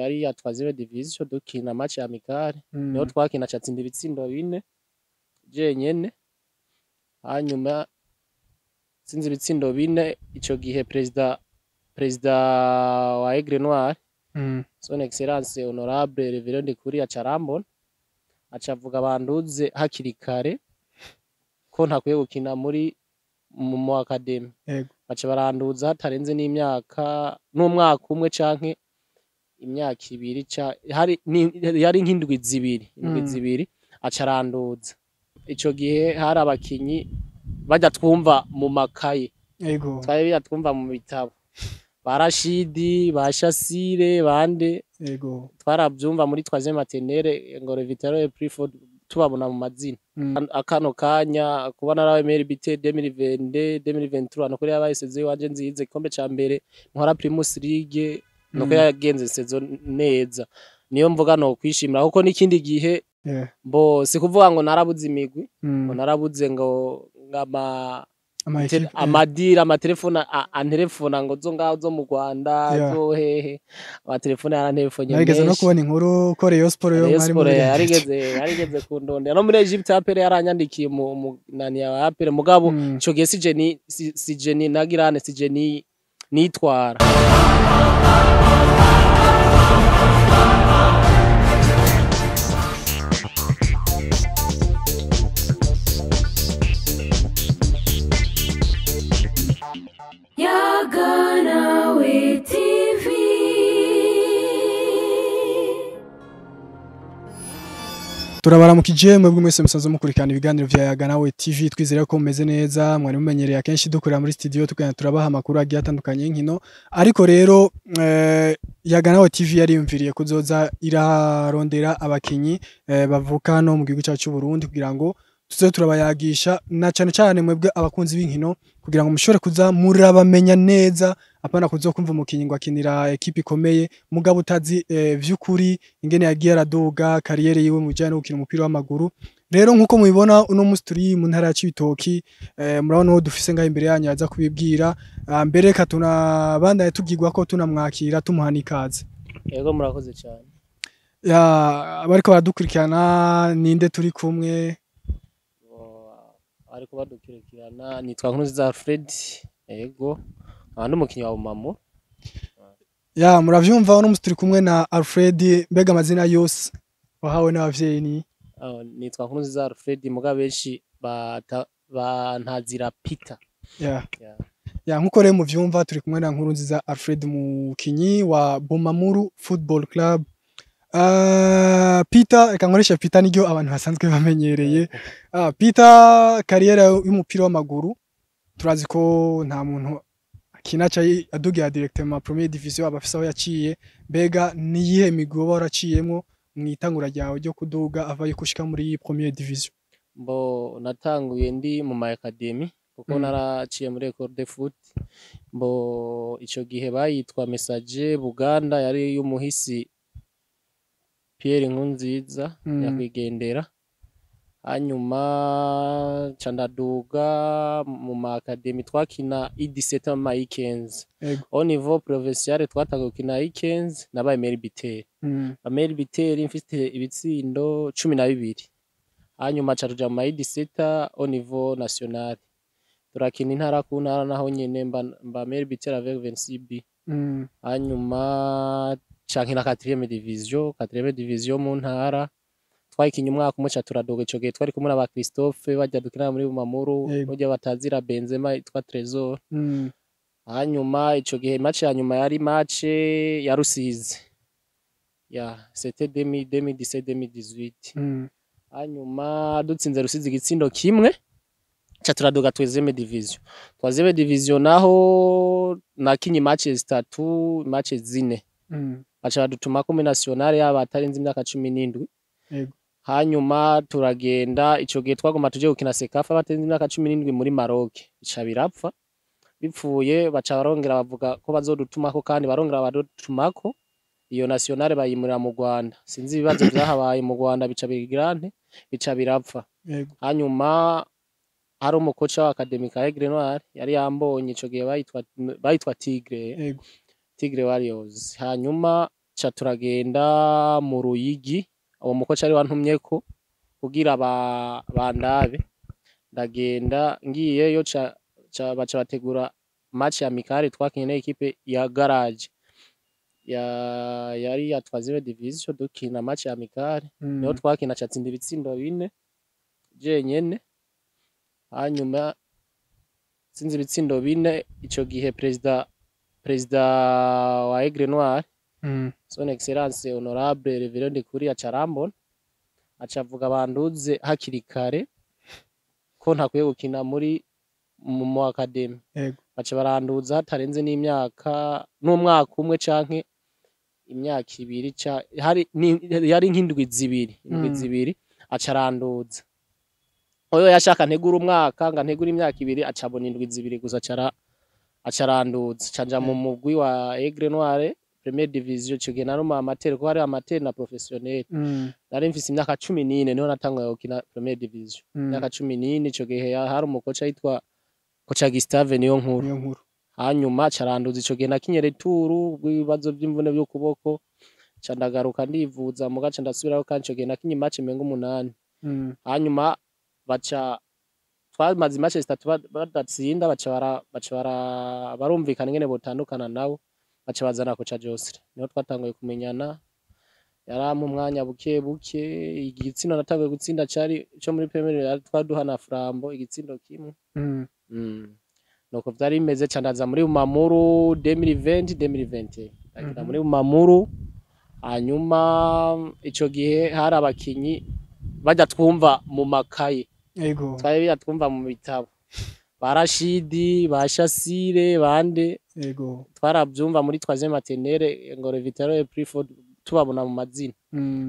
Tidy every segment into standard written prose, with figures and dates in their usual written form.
Yari ya troisième division, dukina match amicale, niho twakina catsinda ibitsindo 4 jenyene. Hanyuma tsinze ibitsindo 4, ico gihe président wa Aigle Noir, Son Excellence Honorable Reverend Ndikuri, aca arambona, aca avuga banduze hakiri kare ko ntakwiye gukina muri mu academy. Baca baranduza hatarenze n'imyaka, n'umwaka umwe canke imyaka 2, hari yari nk'indwi zibiri, indwi 2, aca aranduza. Ico gihe hari abakinyi bajya twumva mu makaye, twari bijya twumva mu bitabo, ba Rashidi, ba Shasire, bande, twaravyumva muri troisième maternelle ngo le Vital'O est plus fort, tubabona mu mazina. Akano kanya kuba narabaye meilleur buteur 2022 2023, nuko yabaye saison iwanje nziza, igikombe ca mbere, ntwara Primus League, nuko yagenze saison neza, niyo mvuga no kwishimira, kuko n'ikindi gihe bo si kuvuga ngo narabuze imigwi, ngo narabuze ngo ngama amadira, amatelefone antelefona ngo zo ngaho zo mu Rwanda, zo hehe, amatelefone yarantelefone Narigeze no menshi. kubona inkuru ko Rayon Sport yo Rayon mwari Sport muri yarigeze kundondera, no muri Egypt APR yaranyandikiye mu nani ya APR, mugabo ico gihe sije ni nagirane, sije ni nitwara. Yaganawe TV. Turabaramukije mwebwe mwese musanzwe mukurikirana ibiganiro vya Yaganawe TV, twizera ko mumeze neza. Mwari mumenyereye akenshi dukorera muri studio, tukagenda turabaha amakuru agiye atandukanye y'inkino, ariko rero Yaganawe TV yariyumviriye kuzoza irarondera abakinyi bavuka hano mu gihugu cyacu cy'u Burundi, kugira ngo tuze turabayagisha, na cane cane mwebwe abakunzi b'inkino, kugira ngo mushobore kuza murabamenya neza, apana kuzokumva umukinyi ngo akinira ekipe ikomeye mugabo utazi vy'ukuri ingene yagiye araduga carrière yiwe mu bijanye no gukina umupira w'amaguru. Rero nkuko mubibona, uno musi turi mu ntara ya Cibitoki, murabona uwo dufise ngaho imbere yanyu aza kubibwira. Mbere reka tunabandanye tubwirwa ko tunamwakira, tumuha n'ikaze. Yego, murakoze cyane. Ya, abariko baradukurikirana, ninde turi kumwe? Ariko badukurikirana, nitwa Nkurunziza Alfred, yego, nkaba n'umukinyi wa Bumamuru. Ya, muravyumva, uno musi turi kumwe na Alfred. Mbega amazina yose wahawe n'abavyeyi ni? Nitwa Nkurunziza Alfred, muga benshi bantazira Peter. Yeah. Ya, nkuko rero muvyumva, turi kumwe na Nkurunziza Alfred, umukinyi wa Bumamuru Football Club. Peter, reka nkoreshe Peter, niryo abantu basanzwe bamenyereye. Peter, carrière y'umupira w'amaguru, turazi ko nta muntu akina aca adugira directement première division, aba afise aho yaciye. Mbega niyihe migwi woba waraciyemwo mw'itangura ryawe ryo kuduga ava yuko ushika muri première division? Mbo natanguye ndi mu ma academy, kuko naraciye muri école de foot. Mbo ico gihe bayitwa Messager Buganda, yari y'umuhisi Pierre Nkurunziza, nyakwigendera. Hanyuma ca ndaduga mu ma academy, twakina U17 mu ma U15. Au niveau provincial twatanguye gukina U15, nabaye meilleur buteur. Meilleur buteur mfite ibitsindo 12. Hanyuma ca tuja mu ma U17, au niveau national turakina intara ku ntara, naho nyene mba meilleur buteur avec 26 buts. Hanyuma ca nkina quatrième division, quatrième division mu ntara twakinye umwaka umwe, ca turaduga. Ico gihe twari kumwe na ba Christophe bajya dukina muri Bumamuru, n'urya batazira Benzema yitwa Trésor. Hanyuma ico gihe match ya nyuma yari match ya Rusizi, ya c'était 2017 2018. Hanyuma dutsinze Rusizi igitsindo 1, ca turaduga troisième division. Troisième division naho nakinye match 3, match 4, baca badutumako muri nationale yaba atarenze imyaka 17. Hanyuma turagenda, ico gihe twagomba tuje gukina CECAFA batarenze imyaka 17 muri Maroc, bica birapfa. Bipfuye, baca barongera bavuga ko bazodutumako, kandi barongera badutumako, iyo nationale bayimurira mu Rwanda, sinzi ibibazo vyahabaye mu Rwanda, bica bigirante, bica birapfa. Hanyuma hari umukoca wa Academy ka Aigle Noir yari yambonye, ico gihe bayitwa Tigre, Tigre Warriors. Hanyuma Ca turagenda mu Ruyigi, uwo mukoca ari wantumyeko kugira bandabe. Ndagenda, ngiyeyo ca baca bategura match amicale, twakinye n'ekipe ya Garage ya yari ya 3e division. Dukina match amicale, niho twakina, catsinda ibitsindo 4 jenyene. Hanyuma tsinze ibitsindo 4, ico gihe perezida wa Aigle Noir, Son Excellence Honorable Reverend Ndikuri, aca arambona, aca avuga banduze hakiri kare ko ntakwiye gukina muri mu academy. Baca baranduza hatarenze n'imyaka, n'umwaka umwe canke imyaka 2, hari yari nk'indwi 2, indwi 2, aca aranduza. Oyo yashaka ntegura umwaka, nga ntegura imyaka 2, aca abona indwi 2 gusa, aca aranduza. Canja mu mugwi wa Aigle Noire Première Division. Ico gihe nari umu amateur, kuko hari amateur na professionnel. Nari mfise imyaka 14 niho natanguye gukina Première Division. Imyaka 14. Ico gihe hari umukoca yitwa Koca Gustave niyo nkuru. Niyo nkuru. Hanyuma caranduza. Ico gihe nakinye retour rw'ibibazo vy'imvune vy'ukuboko, ca ndagaruka ndivuza, muga ca ndasubirayo, kandi ico gihe nakinye match menga 8. Hanyuma baca twamaze match 3 badatsinda, baca barumvikana ingene botandukana nabo, baca bazana koca Josre, niho twatanguye kumenyana. Yarampa umwanya buke buke. Igitsindo natanguye gutsinda cari ico muri Premier, twaduha na Flambeau igitsindo kimwe. Nuko vyari bimeze. Ca ndaza muri Bumamuru 2020, 2021 ndagenda muri Bumamuru. Hanyuma ico gihe hari abakinyi bajya twumva mu makaye, twari bijya twumva mu bitabo, ba Rashidi, ba Shasire, bande, twaravyumva muri troisième maternelle ngo Revitalo et plus fort, tubabona mu mazina.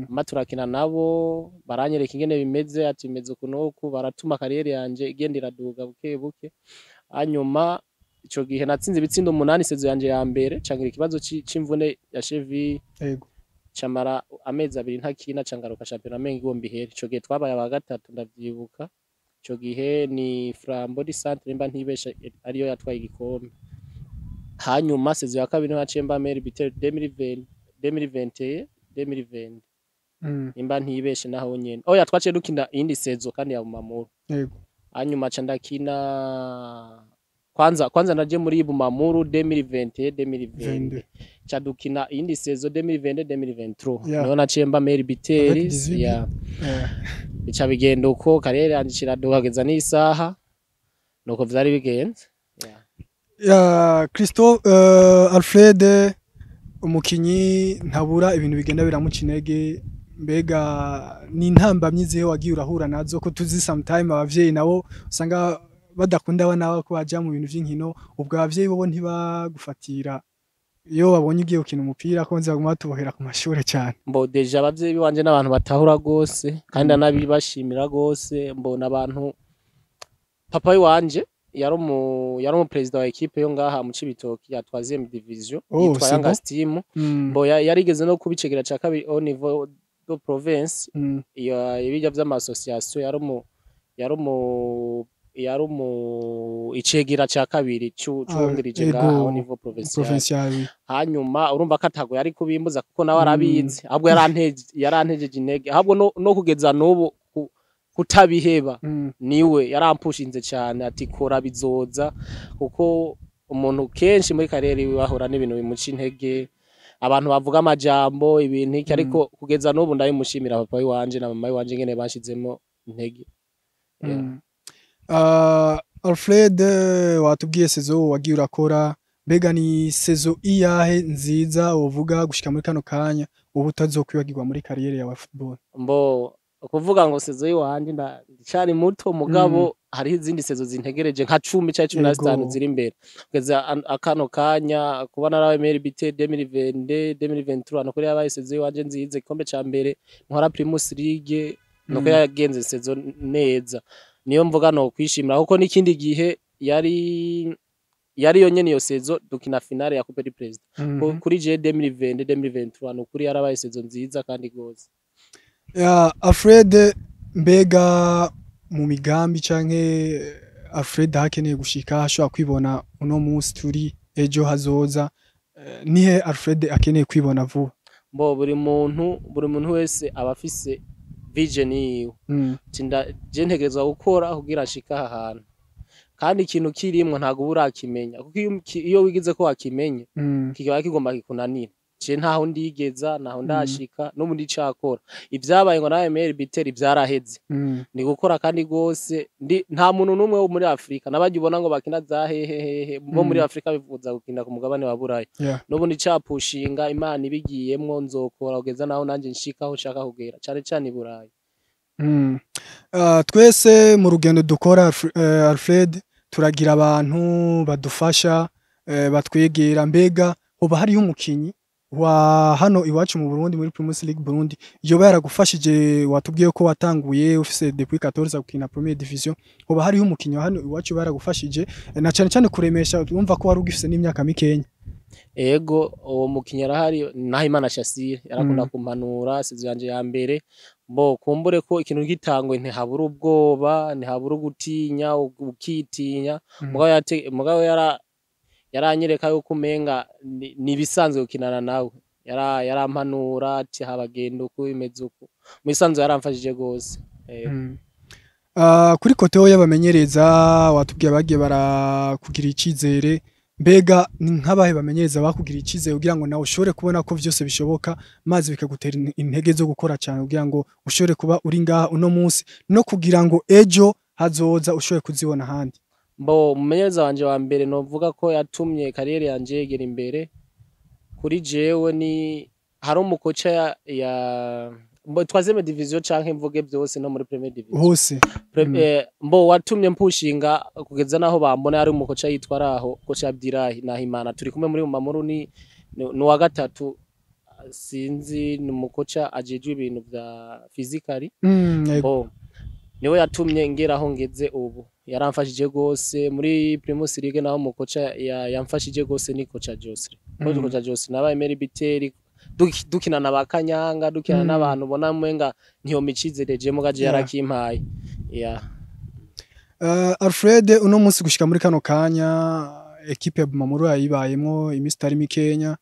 Ma turakina nabo, baranyereka ingene bimeze, ati bimeze uku n'uku, baratuma carrière yanje igenda iraduga buke buke. Hanyuma ico gihe natsinze ibitsindo 8 saison yanje ya mbere, cangira ikibazo c'imvune ya cheville, camara amezi 2 ntakina, cangaruka championnat menga igomba ihere. Ico gihe twabaye aba gatatu, ndavyibuka. Ico gihe ni Flambeau du Centre, nimba ntibesha, ariyo yatwaye igikombe. Hanyuma saison ya kabiri niho naciye mba meilleur buteur 2020, 2021, 2020, nimba ntibeshe naho nyene. Oya, twaciye dukina iyindi saison kandi ya Bumamuru. Hanyuma ca ndakina kwanza naje muri Bumamuru 2021, 2020, 22. ca dukina iyindi saison 2022, 2023, niho naciye mba meilleur buteur. Avec 18. Ya, bica bigenda uko, carrière yanje iraduga kugeza n'isaha, nuko vyari bigenze. Yeah. Ya Christophe, Alfred, umukinyi ntabura ibintu bigenda biramuca intege. Mbega ni intambamyi zihe wagiye urahura nazo? Ko tuzi sometime abavyeyi nabo usanga badakunda abana babo ko baja mu bintu vy'inkino, ubwo abavyeyi bobo ntibagufatira iyo babonye ugiye gukina umupira, ko nzi baguma batubohera ku mashure cyane? Mbo déjà abavyeyi biwanje n'abantu batahura gose, kandi anabibashimira gose. Mbona abantu, papa wiwanje yari umu président wa équipe yo ngaha mu Cibitoki ya 3e division, Oh, yitwa c'est Yanga bon. Steam. Mbo yarigeze no kubicegera ca kabiri au niveau de province, iyo ibijya vy'ama association, yari umu icegera ca kabiri c'uwungirije ngaha au niveau provincial. Provincial, oui. Hanyuma urumva ko atago yari kubimbuza, kuko nawe arabizi, ahubwo yarantejeje intege, ahubwo no kugeza n'ubu kutabiheba, niwe yarampushinze cyane, ati kora bizoza, kuko umuntu kenshi muri carrière iwe ahura n'ibintu bimuca intege, abantu bavuga amajambo, ibintu iki, ariko kugeza n'ubu ndabimushimira papa wiwanje na mama wiwanje ingene bashizemo intege. Yeah. Alfred, watubwiye saison wagiye urakora. Mbega ni saison iyahe nziza wovuga gushika muri kano kanya ubu utazokwibagirwa muri carrière yawe ya football? Mbo ukuvuga ngo saison yiwanje, ndacari muto, mugabo hariho izindi saison zintegereje nka 10 canke cumi na zitanu ziri imbere. Kugeza akano kanya, kuba narabaye meilleur buteur 2022, 2023, nukuri yabaye saison yiwanje nziza. Igikombe ca mbere, ntwara Primus League, nuko yagenze saison neza, niyo mvuga no kwishimira, kuko n'ikindi gihe yari yo nyene iyo saison dukina finale ya Coupe du Président. Kuri je 2022, 2023, nukuri yarabaye saison nziza kandi gose. Ya Alfred, mbega mu migambi canke Alfred hakeneye gushika, ashobora kwibona uno munsi turi, ejo hazoza, nihe Alfred akeneye kwibona vuba? Mbo buri muntu wese aba afise vision yiwe. Ati je ntegerezwa gukora kugira nshike aha hantu, kandi ikintu kirimwo ntabwo uba urakimenya, kuko iyo wigize ko wakimenye, kikaba kigomba kikunanira. Je ntaho ndigeza, ntaho ndashika, n'ubu ndicakora. Ivyabaye ngo nawe meilleur buteur vyaraheze. Ni gukora kandi gose. Nta muntu n'umwe wo muri Afrika n'abarya ubona ngo bakina za hehe hehe bo muri Afrika bifuza gukina ku mugabane wa Buraya. N'ubu ndicapushinga. Imana ibigiyemwo, nzokora kugeza naho nanje nshika aho nshaka kugera, cane cane i Burayi. Twese mu rugendo dukora, Alfred, turagira abantu badufasha, batwegera. Mbega hoba hariho umukinyi wa hano iwacu mu Burundi, muri Primus League Burundi, yoba yaragufashije? Watubwiye ko watanguye ufise depuis 14 gukina première division. Hoba hariho umukinyi wa hano iwacu yoba yaragufashije, na cane cane kuremesha, urumva ko wari ugifise n'imyaka mikenya? Ego, uwo mukinyi arahari, Nahimana Shassir. Yarakunda kumpanura saison yanje ya mbere. Bo kumbure ko ikintu gitangwe ntihabura ubwoba, ntihabura gutinya, ukitinya. Mugabo yaranyereka yuko umenga ni ibisanzwe gukinana nawe. Yarampanura ati habagenda uku, bimeze uku. Mu bisanzwe yaramfashije gose. Kuri côté ho y'abamenyereza, watubwiye bagiye barakugira icizere. Mbega ni nk'abahe bamenyereza bakugira icizere kugira ngo nawe ushobore kubona ko vyose bishoboka, maze bikagutera intege zo gukora cyane kugira ngo ushobore kuba uri ngaha uno munsi, no kugira ngo ejo hazoza ushobore kuzibona ahandi? Mbo umumenyereza wanje wa mbere novuga ko yatumye carrière yanje yegera imbere kuri jewe ni hari umukoca ya mbo troisième division, canke mvuge byose no muri première division? Hose. Mbo watumye mpushinga kugeza naho bambona ari umukoca yitwa raho koca Abdirahi Nahimana, turi kumwe muri Mamuru, ni uwa gatatu, sinzi, ni umukoca ajejwe ibintu vya physically. Yego. Bo niwe yatumye ngera aho ngeze ubu, yaramfashije gose muri Primus League. Naho umukoca yamfashije gose ni koca Josre. Koca Josre nabaye meilleur buteur dukina na bakanyanga, dukina n'abantu ubona mwenga ntiyo micizere, mugaje yarakimpaye, yeah. Alfred, uno munsi gushika muri kano kanya, ekipe ya Bumamuru yayibayemwo imisi itari mikenya.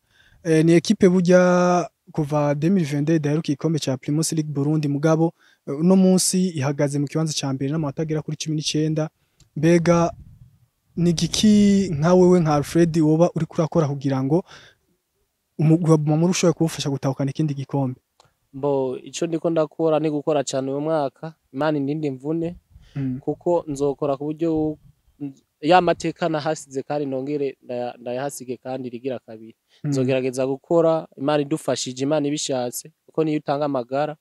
Ni ekipe burya kuva 2022 idaheruka igikombe ca Primus League Burundi, mugabo uno munsi ihagaze mu kibanza ca mbere n'amanota agera kuri 19. Mbega ni igiki nka wewe nka Alfred woba uriko urakora kugira ngo umugwi wa Bumamuru ushobore kuwufasha gutahukana ikindi gikombe? Mbo ico ndiko ndakora ni gukora cane uyu mwaka, Imana indinde imvune, kuko nzokora ku buryo ya mateka nahasize kandi nongere ndayahasige kandi rigira kabiri. Nzogerageza gukora, Imana idufashije, Imana ibishatse, kuko niyo utanga amagara,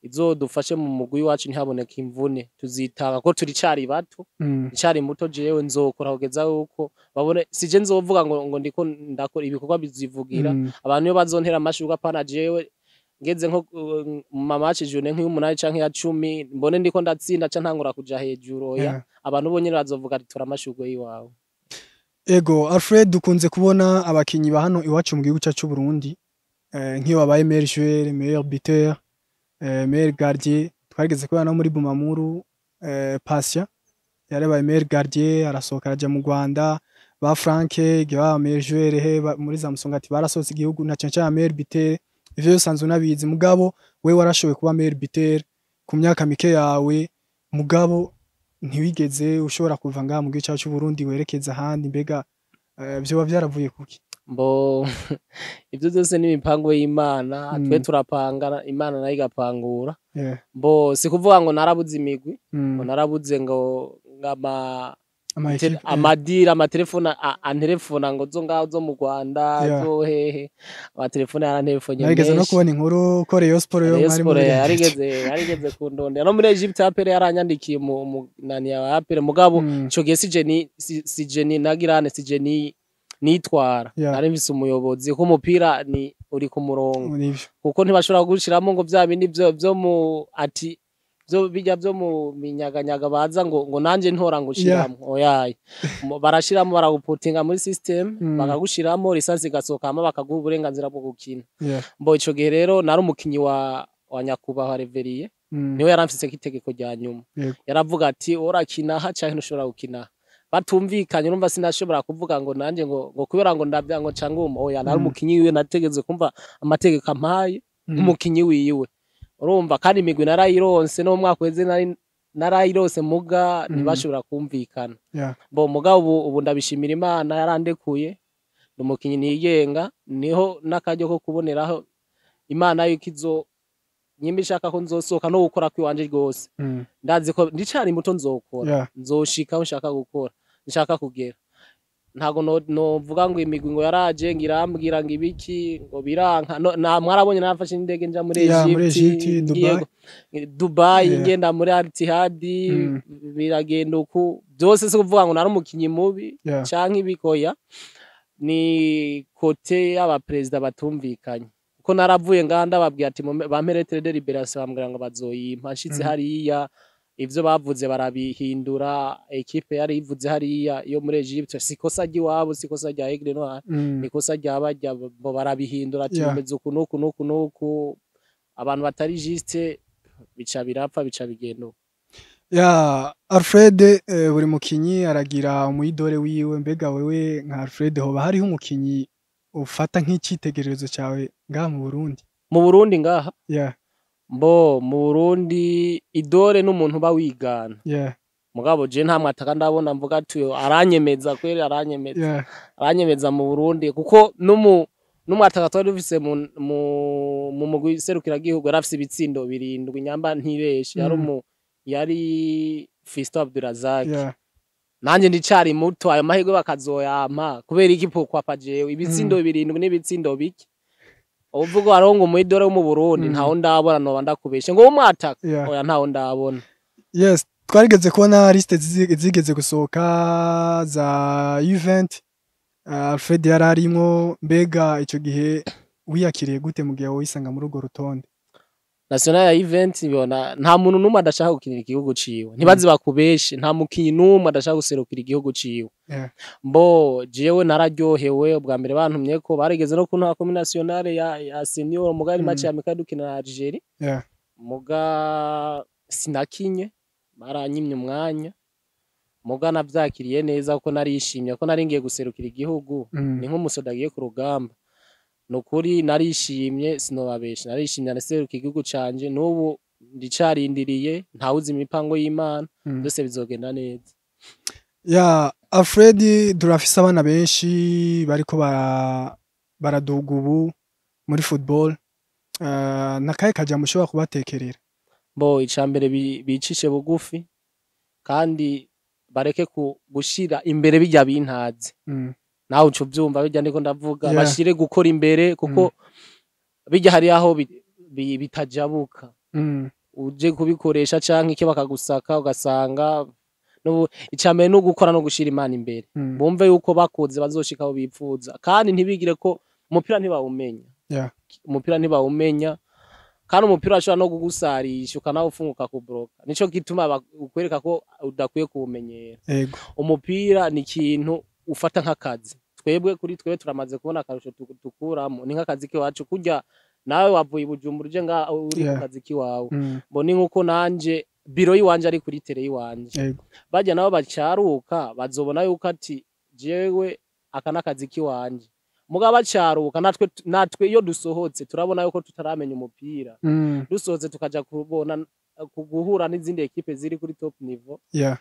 izodufashe mu mugwi wacu ntihaboneke imvune. Tuzitanga ko turicari bato, ncari muto jewe, nzokora kugeza yuko babone. Sije nzovuga ngo ndiko ndakora ibikorwa, bizivugira. Abantu iyo bazontera amashurwe, apana jewe ngeze nko mu ma match journée nk'iy'umunani canke ya 10, mbone ndiko ndatsinda ca ntangura kuja hejuru, oya. Abantu bo nyene bazovuga ati tora amashurwe yiwawe. Ego Alfred, dukunze kubona abakinyi ba hano iwacu mu gihugu cyacu c'u Burundi, nk'iyo babaye meilleur joueur, meilleur buteur, meilleur gardien. Twarigeze kubona no muri Bumamuru, Patient yarabaye meilleur gardien, arasohoka araja mu Rwanda. Ba Frank igihe baba meilleur joueur he muri za Musongati barasohotse igihugu, na cane cane meilleur buteur. Ivyo usanzwe unabizi, mugabo we warashoboye kuba meilleur buteur ku myaka mike yawe, mugabo ntiwigeze ushobora kuva ngaha mu gihugu cyacu c'u Burundi werekeza ahandi. Mbega vyoba vyaravuye kuki? Mbo ivyo vyose ni imipango y'Imana. Twe turapanga, Imana nayo igapangura. Mbo si kuvuga ngo narabuze imigwi, ngo narabuze ngo ngama Ama équipe, amadira, amatelefone antelefona ngo zo ngaho zo mu Rwanda, zo hehe, amatelefone yarantelefone Narigeze no menshi. kubona inkuru ko Rayon Sport yo Rayon mwari Sport muri yarigeze kundondera, no muri Egypt APR yaranyandikiye mu nani ya APR, mugabo ico gihe sije ni nagirane, sije ni nitwara. Nari mfise umuyobozi, ko umupira ni uri ku murongo, Nivyo. kuko ntibashobora kugushiramo ngo vya bindi vyo mu ati vyo bijya vyo mu minyaganyaga baza ngo nanje ntora ngo ushiramwo, oyaye. Barashiramo, baraguputinga muri system, bakagushiramo licence igasohoka, hama bakaguha uburenganzira bwo gukina. Mbo ico gihe rero nari umukinyi wa nyakubahwa Reveriye, niwe yaramfiseko itegeko rya nyuma. Yaravuga ati urakina aha canke ntushobora gukina aha. Batumvikanye, urumva sinashobora kuvuga ngo nanje ngo kubera ngo ndavya ngo canguma, oya, nari umukinyi wiwe, nategeze kumva amategeko ampaye nk'umukinyi wiwe. Urumva kandi imigwi narayironse, no mu mwaka uheze nari narayirose, muga ntibashobora kumvikana. Bo muga ubu ndabishimira Imana yarandekuye, ndi umukinyi nigenga, niho n'akaryo ko kuboneraho Imana yuko izo nyimba ishaka ko nzosohoka no gukora kwiwanje rwose. Ndazi ko ndicari muto, nzokora, nzoshika aho nshaka gukora, nshaka kugera. Ntago novuga ngo imigwi ngo yaraje ngo irambwira ngo ibiki ngo biranka. No, na mwarabonye nafashe indege nja muri Yeah, muri Egypt, Egypt, ngiye Dubai. Dubai, ngenda muri Al Ittihad, biragenda uku byose. Si kuvuga ngo nari umukinyi mubi canke ibikoya, ni côté y'abaperezida batumvikanye, kuko naravuye ngaha ndababwira ati bampe lettre de libération, bambwira ngo bazoyimpa nshitse hariya. Ivyo bavuze barabihindura. Equipe yari ivuze hariya yo muri Egypte, si kosa ry'iwabo, si kosa rya Aigle Noir, ni kosa rya barya bo, barabihindura ati bimeze uku nuku nuku nuku, abantu batari juste, bica birapfa, bica bigenda uko. Ya Alfred, buri mukinyi aragira umu idole wiwe. Mbega wewe nka Alfred, hoba hariho umukinyi ufata nk'icitegererezo cawe ngaha mu Burundi? Mu Burundi ngaha? Yeah. Mbo mu Burundi, idole n'umuntu uba wigana. Mugabo je nta mwataka ndabona mvuga ati uyu aranyemeza kweri, aranyemeza, aranyemeza mu Burundi, kuko n'umwataka twari dufise mu mugwi serukiragihugu yari afise ibitsindo 7, nyamba ntibeshe, yari yari Fiston Abdurazak. Nanje ndicari muto, ayo mahirwe bakazoyampa, kubera iki pourquoi pas jewe? Ibitsindo 7 n'ibitsindo bike. Uvuga warongo umu idole wo mu Burundi, ntawo ndabona, noba ndakubeshe ngo umwataka, oya, ntawo ndabona. Yes, twarigeze kubona liste zigeze gusohoka za U20, Alfred yari arimwo. Mbega ico gihe wiyakiriye gute mu gihe wisanga muri urwo rutonde? National ya U20, bibona nta muntu n'umwe adashaka gukinira igihugu ciwe. Ntibazi bakubeshe, nta mukinyi n'umwe adashaka guserukira igihugu ciwe. Mbo jewe nararyohewe ubwa mbere bantumye ko barigeze no kuntwara kuri nationale ya senior, muga ari match ya amical dukina na Algeria, muga sinakinye, baranyimye umwanya. Muga navyakiriye neza kuko narishimye ko nari ngiye guserukira igihugu. Ni nk'umusoda agiye ku rugamba. Nukuri narishimye, sinobabesha, narishimye naseruka igihugu canje. N'ubu ndicarindiriye, ntawuzi imipango y'Imana, byose bizogenda neza. Ya Alfred, durafise abana benshi bariko baraduga ubu muri football, nakahe kajambo ushobora kubatekerera? Bo icambere, bicishe bugufi kandi bareke gushira imbere bijya bintazi. Nawe uca uvyumva bijya ndiko ndavuga. Bashire gukora imbere, kuko bijya hari aho bitajabuka. Uje kubikoresha canke iki bakagusaka, ugasanga icambere no gukora no gushira Imana imbere. Bumve yuko bakoze bazoshika aho bipfuza, kandi ntibigire ko umupira ntibawumenya. Umupira ntibawumenya, kandi umupira urashobora no kugusarisha ukanawufunguka kubroka. Nico gituma ukwereka ko udakwiye kuwumenyera. Umupira ni ikintu ufata nk'akazi. Twebwe kuri twebwe turamaze kubona akarusho dukuramo, ni nk'akazi kiwacu. Kurya nawe wavuye i Bujumbura uje nga uri ku kazi kiwawe. Bo ni nkuko nanje biro yiwanje ari kuri terrain yiwanje. Bajya nabo bacaruka bazobona yuko ati jewe aka n'akazi kiwanje. Mugabo bacaruka, natwe iyo dusohotse turabona yuko tutaramenya umupira. Dusohotse tukaja kubona guhura n'izindi ekipe ziri kuri top niveau,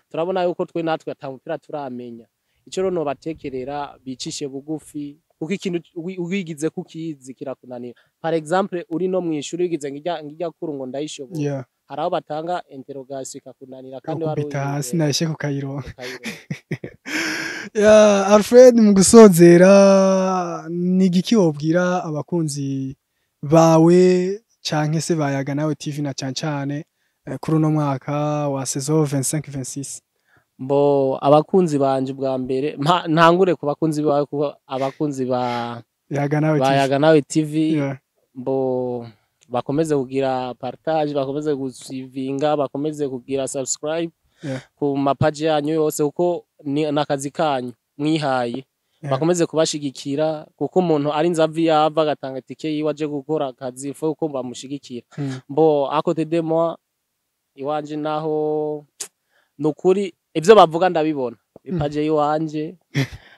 turabona yuko twe natwe ata mupira turamenya. Ico rero nobatekerera, bicishe bugufi, kuko ikintu wigize kukizi kirakunanira. Par exemple, uri no mw'ishuri wigize ngijya kuru ngo ndayishobora, hari aho batanga interrogation ikakunanira kandi wari ukubita hasi uyizi. Nayishe kukayironka. Ukayironka. Ya Alfred, mu gusozera, ni igiki wobwira abakunzi bawe canke se bayaga nawe TV, na cane cane kuri uno mwaka wa saison 25-26? Mbo abakunzi banje, bwa mbere ntangure ku bakunzi bawe, kuko abakunzi ba Yaga nawe TV. Bayaga nawe TV, mbo bakomeze kugira partage, bakomeze gusivinga, bakomeze kugira subscribe ku mapaji yanyu yose, kuko ni nakazi kanyu mwihaye. Bakomeze kubashigikira, kuko umuntu ari nzavi yava agatanga tike yiwe aje gukora akazi fo uko bamushigikira. Mbo à côté de moi, iwanje naho nukuri. Ivyo bavuga ndabibona, ipaje yiwanje,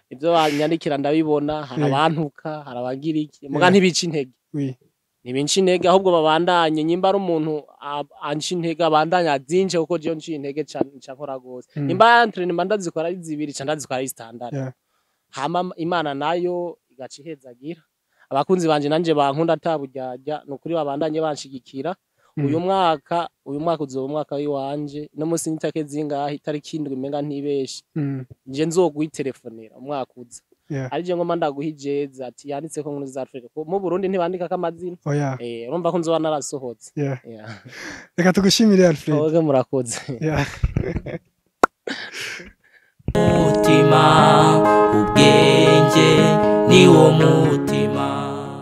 ivyo banyandikira ndabibona, hari abantuka, hari abagira iki, muga ntibica intege. Ntibinca intege, ahubwo babandanye. Nyimba ari umuntu anca intege, abandanye azince, kuko jewe nciye intege ca nkora gose. Nimba entraînement ndazikora ari zibiri, ca ndazikora ari zitandatu. Hama Imana nayo igaca ihezagira abakunzi banje, nanje bankunda ataburyarya. Ni ukuri, babandanye banshigikira. Uyu mwaka uzoba umwaka w'iwanje. No musi nitake zingahe? Itariki 7, umenga ntibeshe. Nje nzoguitelefonera umwaka uza, ari je ngoma ndaguha ijezi ati yanditseko Nkurunziza Alfred. Ko mu Burundi ntibandikako amazina. Oya. Urumva ko nzoba narasohotse. Yeah. Reka tugushimire, Alfred. Oge, murakoze. Umutima, ubwenge ni wo muti.